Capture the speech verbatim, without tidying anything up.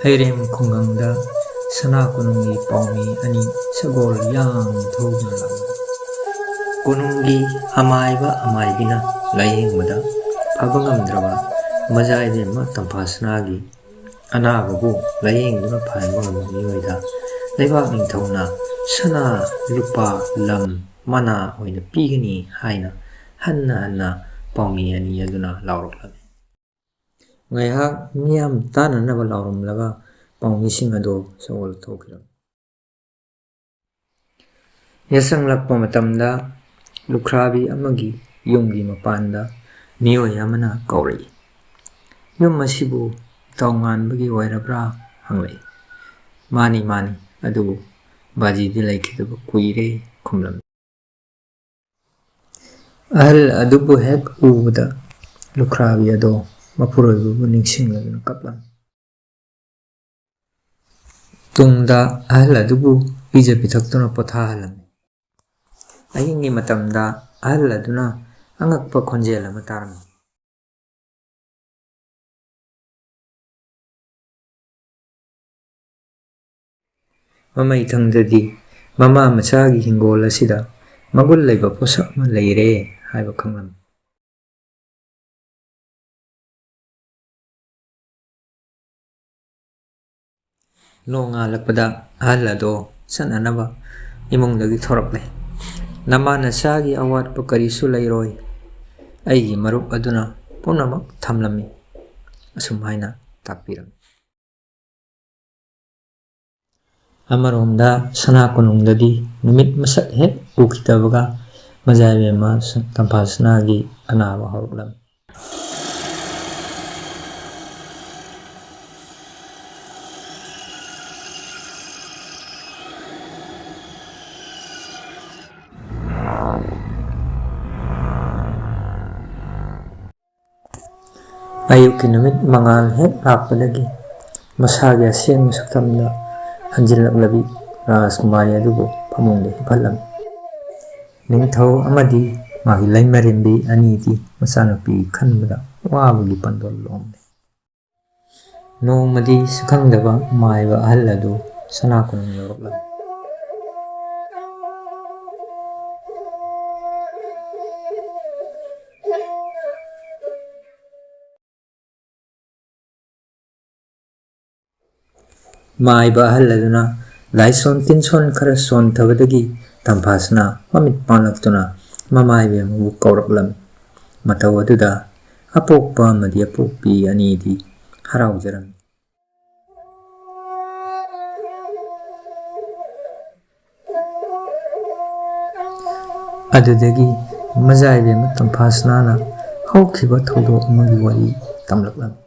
ꯂꯩꯔꯦꯝ ꯈꯨꯡꯒꯪꯗ ꯁꯅꯥ ꯀꯣꯅꯨꯡꯒꯤ ꯄꯥꯎꯃꯤ ꯑꯅꯤ ꯁꯒꯣꯜ ꯌꯥꯡꯅ ꯊꯧꯗꯨꯅ ꯂꯥꯛꯂꯝꯃꯤ꯫ ꯀꯣꯅꯨꯡꯒꯤ ꯑꯃꯥꯏꯕ ꯑꯃꯥꯏꯕꯤꯅ ꯂꯥꯌꯦꯡꯕꯗ ꯐꯕ ꯉꯝꯗ꯭ꯔꯕ ꯃꯖꯥ ꯏꯕꯦꯝꯃ ꯇꯝꯐꯥꯁꯅꯥꯒꯤ ꯑꯅꯥꯕꯕꯨ ꯂꯥꯌꯦꯡꯗꯨꯅ ꯐꯍꯟꯕ ꯉꯝꯕ ꯃꯤꯑꯣꯏꯗ ꯂꯩꯕꯥꯛ ꯅꯤꯡꯊꯧꯅ ꯁꯅꯥ ꯂꯨꯄꯥ ꯂꯝ ꯃꯅꯥ ꯑꯣꯏꯅ ꯄꯤꯒꯅꯤ ꯍꯥꯏꯅ ꯍꯟꯅ ꯍꯟꯅ ꯄꯥꯎꯃꯤ ꯑꯅꯤ ꯑꯗꯨꯅ ꯂꯥꯎꯔꯛꯂꯝꯃꯤ꯫ ꯉꯥꯏꯍꯥꯛ ꯃꯤꯌꯥꯝ ꯇꯥꯅꯅꯕ ꯂꯥꯎꯔꯝꯂꯒ ꯄꯥꯎꯃꯤꯁꯤꯡ ꯑꯗꯨ ꯁꯒꯣꯜ ꯊꯧꯈꯤꯔꯝꯃꯤ꯫ ꯌꯥꯆꯪꯂꯛꯄ ꯃꯇꯝꯗ ꯂꯨꯈ꯭ꯔꯥꯕꯤ ꯑꯃꯒꯤ ꯌꯨꯝꯒꯤ ꯃꯄꯥꯟꯗ ꯃꯤꯑꯣꯏ ꯑꯃꯅ ꯀꯧꯔꯛꯏ꯫ "ꯌꯨꯝ ꯑꯁꯤꯕꯨ ꯏꯇꯥꯎ ꯉꯥꯟꯕꯒꯤ ꯑꯣꯏꯔꯕ꯭ꯔꯥ?" ꯍꯪꯂꯛꯏ꯫ "ꯃꯥꯅꯤ, ꯃꯥꯅꯤ, ꯑꯗꯨꯕꯨ ꯕꯥꯖꯤꯗꯤ ꯂꯩꯈꯤꯗꯕ ꯀꯨꯏꯔꯦ" ꯈꯨꯝꯂꯝꯃꯤ꯫ ꯑꯍꯜ ꯑꯗꯨꯕꯨ ꯍꯦꯛ ꯎꯕꯗ ꯂꯨꯈ꯭ꯔꯥꯕꯤ ꯑꯗꯣ ꯃꯄꯨꯔꯣꯏꯕꯕꯨ ꯅꯤꯡꯁꯤꯡꯂꯗꯨꯅ ꯀꯞꯂꯝꯃꯤ꯫ ꯇꯨꯡꯗ ꯑꯍꯜ ꯑꯗꯨꯕꯨ ꯄꯤꯖ ꯄꯤꯊꯛꯇꯨꯅ ꯄꯣꯊꯥꯍꯜꯂꯝꯃꯤ꯫ ꯑꯍꯤꯡꯒꯤ ꯃꯇꯝꯗ ꯑꯍꯜ ꯑꯗꯨꯅ ꯑꯉꯛꯄ ꯈꯣꯟꯖꯦꯜ ꯑꯃ ꯇꯥꯔꯝꯃꯤ꯫ ꯃꯃꯩ ꯊꯪꯗꯗꯤ ꯃꯃꯥ ꯃꯆꯥꯒꯤ ꯍꯤꯡꯒꯣꯜ ꯑꯁꯤꯗ ꯃꯒꯨꯟ ꯂꯩꯕ ꯄꯣꯠꯁꯛ ꯑꯃ ꯂꯩꯔꯦ ꯍꯥꯏꯕ ꯈꯪꯂꯝꯃꯤ꯫ ꯅꯣꯡꯉꯥꯜꯂꯛꯄꯗ ꯑꯍꯜ ꯑꯗꯣ ꯆꯠꯅꯅꯕ ꯏꯃꯨꯡꯗꯒꯤ ꯊꯣꯔꯛꯂꯦ꯫ "ꯅꯃꯥ ꯅꯆꯥꯒꯤ ꯑꯋꯥꯠꯄ ꯀꯔꯤꯁꯨ ꯂꯩꯔꯣꯏ꯫ ꯑꯩꯒꯤ ꯃꯔꯨꯞ ꯑꯗꯨꯅ ꯄꯨꯝꯅꯃꯛ ꯊꯝꯂꯝꯃꯤ" ꯑꯁꯨꯝ ꯍꯥꯏꯅ ꯇꯥꯛꯄꯤꯔꯝꯃꯤ꯫ ꯑꯃꯔꯣꯝꯗ ꯁꯅꯥ ꯀꯣꯅꯨꯡꯗꯗꯤ ꯅꯨꯃꯤꯠ ꯃꯁꯛ ꯍꯦꯛ ꯎꯈꯤꯗꯕꯒ ꯃꯖꯥ ꯏꯕꯦꯝꯃ ꯇꯝꯐꯥꯁꯅꯥꯒꯤ ꯑꯅꯥꯕ ꯍꯧꯔꯛꯂꯝꯃꯤ꯫ ꯑꯌꯨꯛꯀꯤ ꯅꯨꯃꯤꯠ ꯃꯉꯥꯜ ꯍꯦꯛ ꯂꯥꯛꯄꯗꯒꯤ ꯃꯁꯥꯒꯤ ꯑꯁꯦꯡꯕ ꯁꯛꯇꯝꯗ ꯍꯟꯖꯤꯜꯂꯛꯂꯕꯤ ꯔꯥꯖꯀꯨꯃꯥꯔꯤ ꯑꯗꯨꯕꯨ ꯐꯃꯨꯡꯗ ꯍꯤꯞꯍꯜꯂꯝꯃꯤ꯫ ꯅꯤꯡꯊꯧ ꯑꯃꯗꯤ ꯃꯥꯒꯤ ꯂꯩꯃꯔꯦꯝꯕꯤ ꯑꯅꯤꯗꯤ ꯃꯆꯥꯅꯨꯄꯤ ꯈꯟꯕꯗ ꯋꯥꯕꯒꯤ ꯄꯥꯡꯒꯜ ꯂꯣꯝꯂꯦ꯫ ꯅꯣꯡꯃꯗꯤ ꯁꯛꯈꯪꯗꯕ ꯃꯥꯏꯕ ꯑꯍꯜ ꯑꯗꯨ ꯁꯅꯥ ꯀꯣꯅꯨꯡ ꯌꯧꯔꯛꯂꯝꯃꯤ꯫ ꯃꯥꯏꯕ ꯑꯍꯜ ꯑꯗꯨꯅ ꯂꯥꯏꯁꯣꯟ ꯇꯤꯟꯁꯣꯟ ꯈꯔ ꯁꯣꯟꯊꯕꯗꯒꯤ ꯇꯝꯐꯥꯁꯅꯥ ꯃꯃꯤꯠ ꯄꯥꯡꯂꯛꯇꯨꯅ ꯃꯃꯥ ꯏꯕꯦꯝꯃꯕꯨ ꯀꯧꯔꯛꯂꯝꯃꯤ꯫ ꯃꯇꯧ ꯑꯗꯨꯗ ꯑꯄꯣꯛꯄ ꯑꯃꯗꯤ ꯑꯄꯣꯛꯄꯤ ꯑꯅꯤꯗꯤ ꯍꯔꯥꯎꯖꯔꯝꯃꯤ꯫ ꯑꯗꯨꯗꯒꯤ ꯃꯖꯥ ꯏꯕꯦꯝꯃ ꯇꯝꯐꯥꯁꯅꯥꯅ ꯍꯧꯈꯤꯕ ꯊꯧꯗꯣꯛ ꯑꯃꯒꯤ ꯋꯥꯔꯤ ꯇꯝꯂꯛꯂꯝꯃꯤ꯫